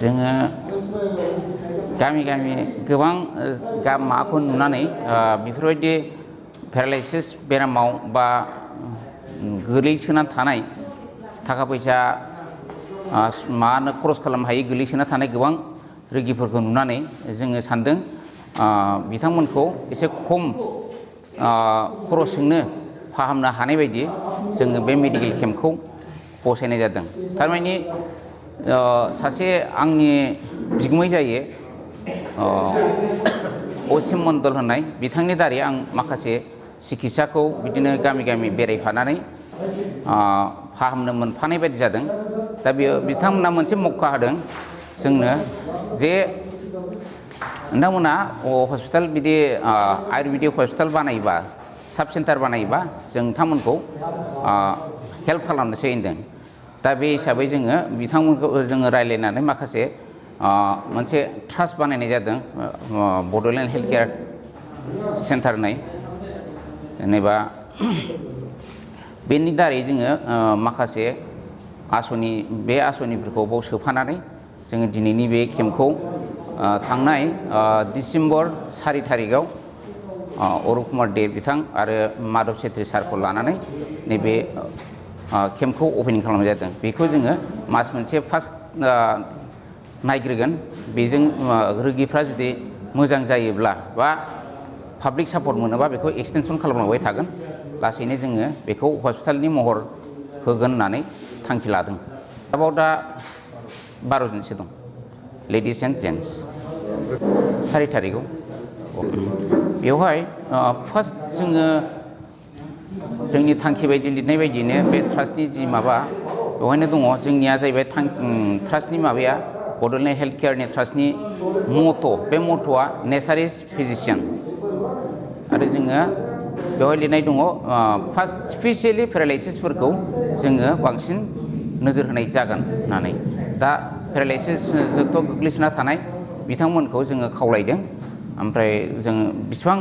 जोङो गामि गामि गोबां माबाखौ नुनानै बेफोरबायदि पेरालाइसिस बेरामाव बा गोलैसोना थानाय थाखा फैसा खरस खालामनो हायै गोलैसोना थानाय गोबां रोगिफोरखौ नुनानै जोङो सानदों बिथांमोनखौ एसे खम खरसजोंनो फाहामनो हानाय बायदि जोङो बे मेडिकेल केम्पखौ बसायनाय जादों। थारमाने सासे आंनि बिगुमै जायो असिम मण्डल होननाय बिथांनि दारै आं माखासे सिकित्साखौ बिदिनो गामि गामि बेरायफानानै फाहामनो मोनफानाय बायदि जादों। दा बेयो बिथांमोना मोनसे मौका होदों जोंनो जे नोंथांमोना हस्पिटाल बिदि आयुर्वेदिक हस्पिटाल बानायोबा साब सेन्टार बानायोबा जों नोंथांमोनखौ हेल्प खालामनोसै होनदों। दा बे हिसाबै जोङो बिथांमोनखौ जोङो रायज्लायनानै माखासे मोनसे ट्रास्ट बानायनाय जादों बर'ल हेल्थ केयार सेन्टार होननाय जेनेबा बेनि दारै जोङो माखासे बे आसनिफोरखौ बाव सोफानानै जोङो दिनैनि बे केम्पखौ थांनाय डिसेम्बर 4 थारिखआव अरुप कुमार दे बिथां आरो माधव सेत्री सारखौ लानानै नैबे केम्पखौ अपेनिं खालामनाय जादों। बेखौ जोङो मास मोनसे फार्स्ट नायग्रोगोन। बेजों रोगिफ्रा जुदि मोजां जायोब्ला बा पाब्लिक सापर्ट मोनोबा बेखौ एक्सटेनसन खालामलांबाय थागोन। लासैनो जोङो बेखौ हस्पिटालनि महर होगोन होननानै थांखि लादों। आरोबाव दा 12 जनसो दं लेडिस एन्ड जेन्टस 4 थारिखआव। बेवहाय फार्स्ट जोङो जोंनि थांखि बायदि लिरनाय बायदियैनो बे ट्रास्टनि जि माबा बेवहायनो दङ जोंनिया जाहैबाय ट्रास्टनि माबाया बर'ल हेल्थ केयारनि ट्रास्टनि बे मट'आ नेचार इज फिजिशियान आरो जोङो बेवहाय लिरनाय दङ फार्स्ट स्पेसियेलि पेरालाइसिसफोरखौ जोङो बांसिन नोजोर होनाय जागोन होननानै। दा पेरालाइसिसथ' गोग्लैसोना थानाय बिथांमोनखौ जोङो खावलायदों। ओमफ्राय जों बिसिबां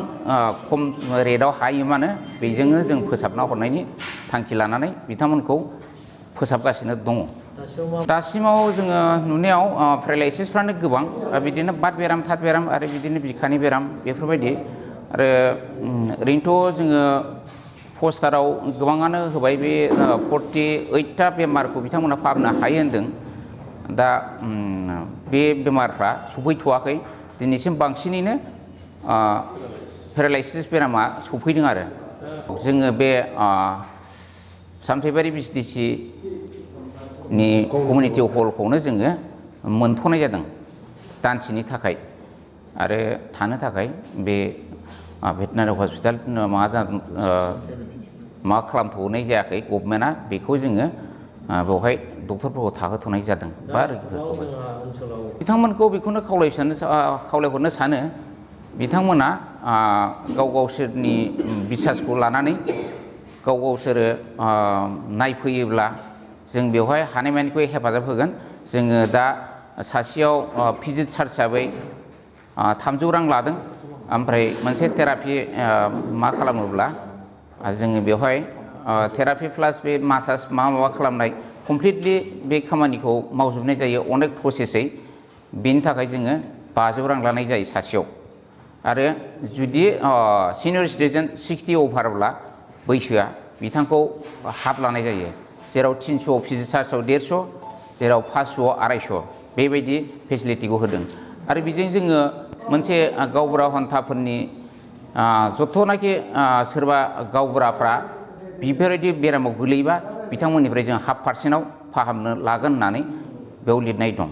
खम रेटआव हायोमानो बेजोंनो जों फोसाबना हरनायनि थांखि लानानै बिथांमोनखौ फोसाबगासिनो दङ। दासिमाव जोङो नुनायाव पेरालाइसिसफ्रानो गोबां बिदिनो बात बेराम थात बेराम आरो बिदिनो बिखानि बेराम बेफोरबायदि आरो ओरैनोथ' जोङो पस्टाराव गोबाङानो होबाय बे 48टा बेमारखौ बिथांमोना फाहामनो हायो होनदों। दा बे बेमारफ्रा सफैथ'वाखै दिनैसिम बांसिनैनो पेरालाइसिस बेरामा सफैदों आरो जोङो बे सामथाइबारि बिसि-डिसिनि कमिउनिटि हलखौनो जोङो मोनथ'नाय जादों दानसेनि थाखाय आरो थानो थाखाय बे भेटेनारि हस्पिटाल मा खालामथ'नाय जायाखै गभर्नमेन्टआ बेखौ जोङो बेवहाय डक्टरफोरखौ थाहोथ'नाय जादों बा रोगिफोरखौबो। बिथांमोनखौ बेखौनो खावलायहरनो सानो बिथांमोना गावसोरनि बिसासखौ लानानै गावसोरो नायफैयोब्ला जों बेवहाय हानायमानिखौ हेफाजाब होगोन। जोङो दा सासेयाव भिजिट चार्ज हिसाबै 300 रां लादों। ओमफ्राय मोनसे थेरापि मा खालामोब्ला जोङो बेवहाय थेरापि प्लास बे मासाज माबा खालामनाय कमप्लिटलि बे खामानिखौ मावजोबनाय जायो अनेक प्रसेसै। बेनि थाखाय जोङो 500 रां लानाय जायो सासेयाव। आरो जुदि सिनियर सिटिजेन 60 अभारब्ला बैसोआ बिथांखौ हाफ लानाय जायो। जेराव 300 भिजिट चार्जआव 150 जेराव 500 250 बेबायदि फेसिलिटिखौ होदों। आरो बेजों जोङो मोनसे गावबुरा हन्थाफोरनि जथ'नाखि सोरबा गावबुराफ्रा बेफोरबायदि बेरामाव गोलैयोबा बिथांमोननिफ्राय जों ½ फाहामनो लागोन होननानै बेयाव लिरनाय दं।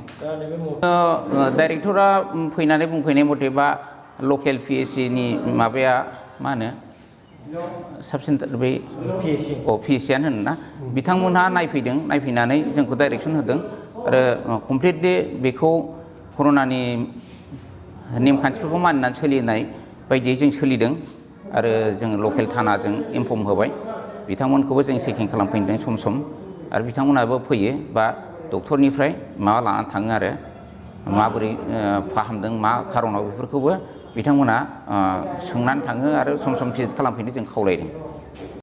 डाइरेक्टरा फैनानै बुंफैनाय मथेबा लकेल PHCनि माबाया मा होनो साब सेन्टार बै PHCआनो होनोना बिथांमोनहा नायफैनानै जोंखौ डाइरेक्सन होदों आरो कमप्लिटलि बेखौ कर'नानि नेमखान्थिफोरखौ मानिनानै सोलिनाय बायदियै जों सोलिदों आरो जों लकेल थानाजों इनफर्म होबाय। बिथांमोनखौबो जों चेकिं खालामफैदों सम सम आरो बिथांमोनाबो फैयो बा डक्टरनिफ्राय माबा लानानै थाङो आरो माबोरै फाहामदों मा खार'नाव बेफोरखौबो बिथांमोना सोंनानै थाङो आरो सम सम भिजिट खालामफैनो जों खावलायदों।